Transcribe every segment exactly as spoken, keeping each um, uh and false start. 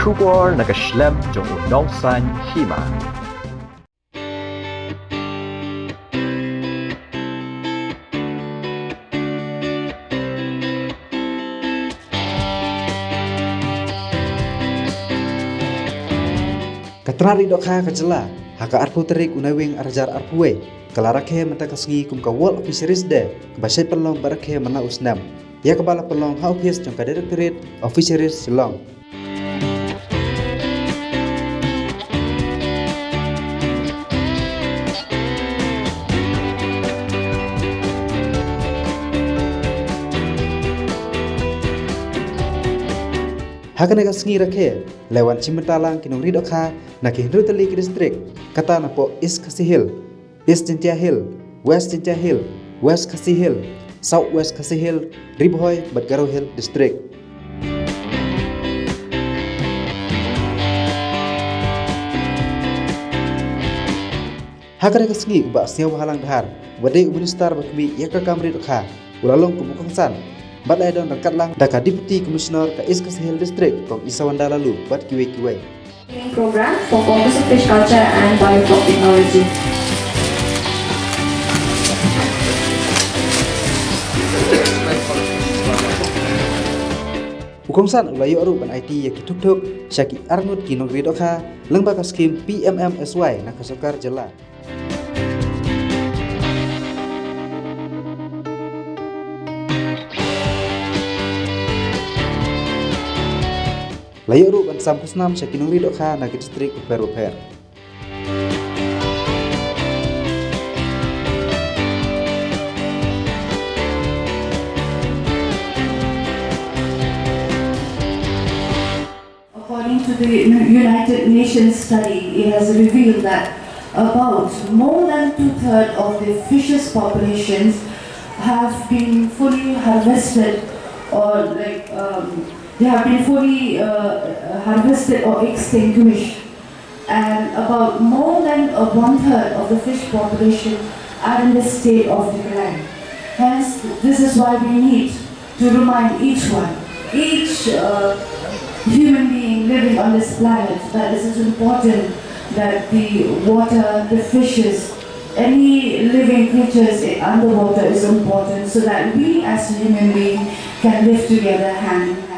Khubor na ka shlem jong u nongsan hima. Ka Tnad Ri Dohkha ka jylla ha ka arphew tarik u Naiwieng arhajar arphew wei ka la rakhe mynta ka sngi kum ka World Fisheries Day, kaba shait pynlong bad rakhe mynta u snem, ïa kaba la pynlong ha ophis jong ka Directorate of Fisheries Shillong. Ha kane ka sngi rakhe la wan shim bynta lang ki nongri dohkha na ki hynriew tylli ki district, kata na poh East Khasi Hills, East Jaintia Hills, West Jaintia Hills, West Khasi Hills, South West Khasi Hills, Ri Bhoi bad Garo Hills District. Ha kane ka sngi u Bah Sniawbhalang Dhar, uba dei u Minister ba khmih ïa ka kam ri dohkha, u la long kum u kongsan bad la ïadon ryngkat lang da ka Deputy Commissioner ka East Khasi Hills District, Kong Isawanda Laloo bad kiwei kiwei. Training program for Office of Fish Culture and Biofloc Technology. U kongsan u la ïoh ruh ban aiti ïa ki thukthuk sha ki arngut ki nongri dohkha lyngba ka skhim P M M S Y na ka sorkar jylla. La ïoh ruh ban sam khusnam sha ki nongri dohkha na ki district bapher bapher. According to the United Nations study, it has revealed that about more than two-thirds of the fishes populations have been fully harvested, or like, um, they have been fully, uh, harvested or extinguished. And about more than a one-third of the fish population are in the state of decline. Hence, this is why we need to remind each one, each, uh, human being living on this planet, that it is important that the water, the fishes, any living creatures i-, underwater is important, so that we as a human being can live together hand in hand.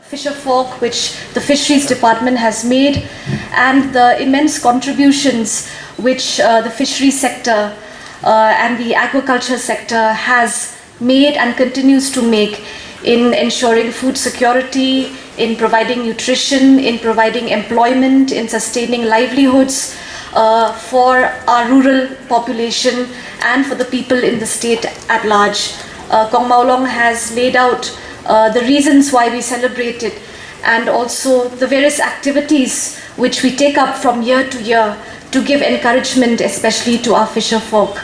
Fisher folk, which the Fisheries Department has made, and the immense contributions which, uh, the fishery sector, uh, and the aquaculture sector has made and continues to make in ensuring food security, in providing nutrition, in providing employment, in sustaining livelihoods, uh, for our rural population and for the people in the state at large. Uh, Kong Mawlong has laid out, uh, the reasons why we celebrate it and also the various activities which we take up from year to year to give encouragement, especially to our fisher folk.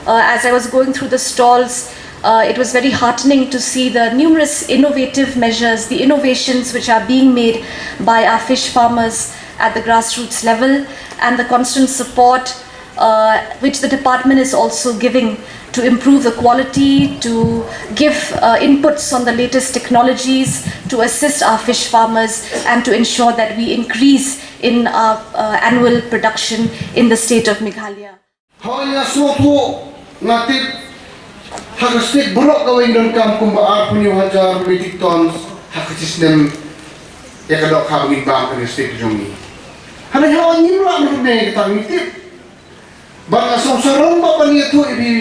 Uh, as I was going through the stalls, uh, it was very heartening to see the numerous innovative measures, the innovations which are being made by our fish farmers at the grassroots level, and the constant support, uh, which the department is also giving to improve the quality, to give, uh, inputs on the latest technologies, to assist our fish farmers, and to ensure that we increase in our, uh, annual production in the state of Meghalaya. Hooid, nga sngewthuh, nga tip, ha ka state baroh kawei ngi donkam kumba arphew hajar metric tons ha ka shisnem ïa ka dohkha ba ngin bam ha ka state jong ngi. Hynrei hooid, ngim lah ban ong ïa kata, ngi tip. Bad nga sngewsarong ba ban ïathuh ïa phi,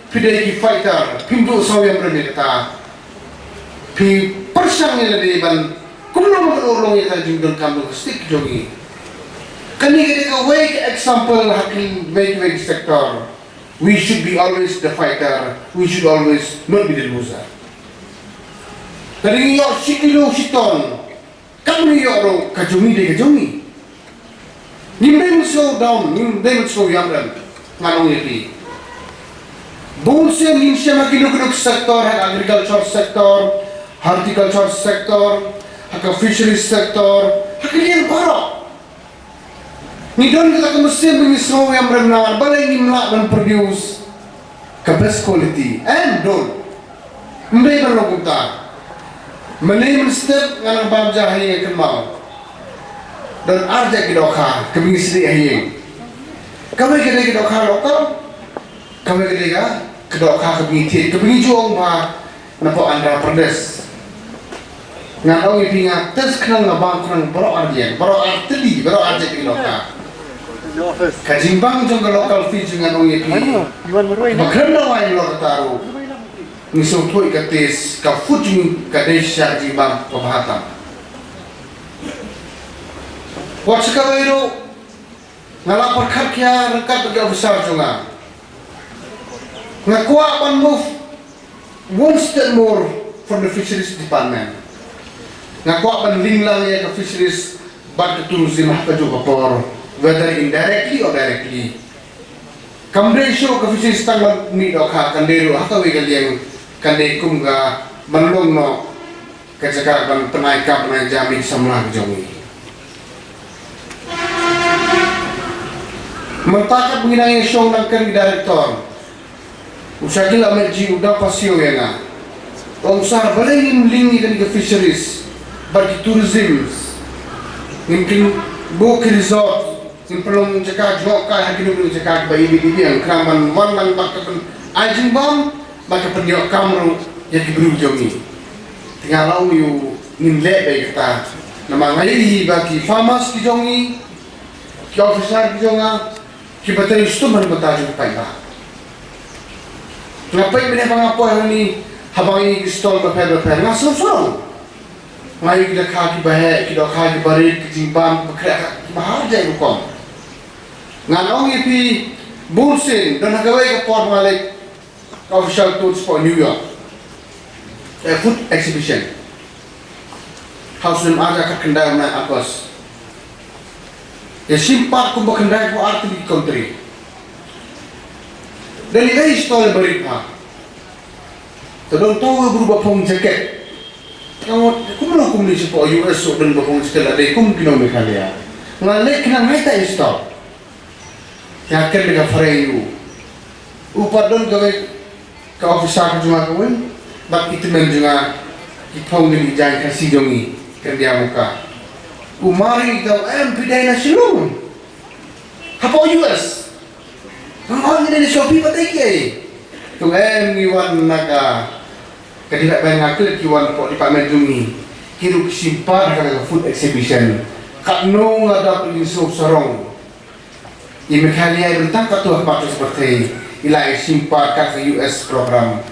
phi dei ki fighter, phim duh saw ïa phi ïa kata. Phi pyrshang ïa lade ban kumno ban urlong ïa ka jingdonkam jong ka state jong ngi. Kane ka dei kawei ka example ha kiwei kiwei ki sector. We should be always the fighter, we should always not be the loser. Lada ngi ïoh shi kilo shi ton, kam ngi ïoh ruh, ka jong ngi dei ka jong ngi. Ngim dei mynsngew down, ngim dei mynsngew ïamrem, ngan ong ïa phi. Bun sien ngin shem ha kino kino ki sector, ha agriculture sector, horticulture sector, ha ka fisheries sector, ha ki liang baroh. Ngi don kata ka mynsiem ba ngi sngew ïamrem, namar balei ngim lah ban produce ka best quality. Em, don. Ym dei ban long kumta. Mynne mynstep nga nang bam ja ha ïing, kynmaw. Don ar jait ki dohkha kaba ngi sdih ha ïing. Kawei ka dei ka dohkha local, kawei ka dei ka, ka dohkha kaba ngi thied, kaba ngi ju ong ba na pdeng Andhra Pradesh. Nga ong ïa phi, nga test khnang, nga bam khnang baroh ar jait, baroh ar tylli, baroh ar jait ki dohkha. Ka jingbam jong ka local feed jong nga, ong ïa phi, ba khlem da wai halor kata ruh, ngi sngewthuh ka taste, ka food jong ka dei shisha ka jingbam kaba bha tam. Wat sa kawei ruh, nga la pyrkhat khia ryngkat bad ki officer jong nga. Nga kwah ban move one step more from the fisheries department. Nga kwah ban link lang ïa ka fisheries bad ka tourism ha kajuh ka por, whether indirectly or directly. Kam dei shuh ka fisheries tang ban mih dohkha, kan dei ruh ha kawei ka liang, kan dei kum ka ban long noh ka jaka ban pynai kam pynai jam ïa ki samla ki jong ngi. Mynta katba ngi nang ïashong nang kren ki director, u Shakil Ahmed G u da pasio ïa nga. Ong sir, balei ngim link ïa kane ka fisheries bad ki tourism? Ngin kynmaw bad ki resort, ngin pynlong jaka jngohkai ha kino kino jaka kiba ïeit ïeit, khnang ban wan lang bad ka pyn-, ai jingbam bad ka pynïoh kam ruh ïa ki briew jong ngi. Te nga la ong ïa u, ngin leh beit kata. Namar nga ïohi ba ki farmers ki jong ngi, ki officer ki jong nga, kiba trei shitom ha ka bynta jong ki paidbah. Nga peit mynne ba nga poi hangne, haba ngi ïohi ki stall bapher bapher, nga sngew sarong. Nga ïohi ki dohkha kiba heh, ki dohkha kiba rit, ki jingbam kiba khreh, kiba ha jait rukom. Ngan ong ïa phi, bun sien, don ha kawei ka por ba nga leit ka official tour shapoh New York. Eh, food exhibition. Ha u snem ar hajar khatkhyndai, u bnai August. Ïa shim part kumba khyndai phew ar tylli ki country. Don ïa kawei stall ba rit bha. Te don uta u briew ba phong jacket. Nga ong kumno kumne shapoh U S u don ba phong jacket, la dei kum kino Meghalaya. Nga leit khnang, haita i stall. Nga kren da ka Phareng ïa u. U pat don kawei ka officer ka jong nga kawei bad ki tymmen jong nga ki phong kine ki jaiñ Khasi jong ngi, Kandiah Muka. U Mari u ong, em, phi dei na Shillong? Hapoh U S. Nga ong, ngi dei na Shillong, phi pat dei kiei? U ong, em, ngi wan na ka, ka department, nga klet ki wan hapoh department jong ngi. Ki ruh ki shim part ha ka food exhibition. Katno nga dap, ngi sngew sarong. I Meghalaya i bun tang katto ha ka pyrthei i la ïa shim part ha ka U S program.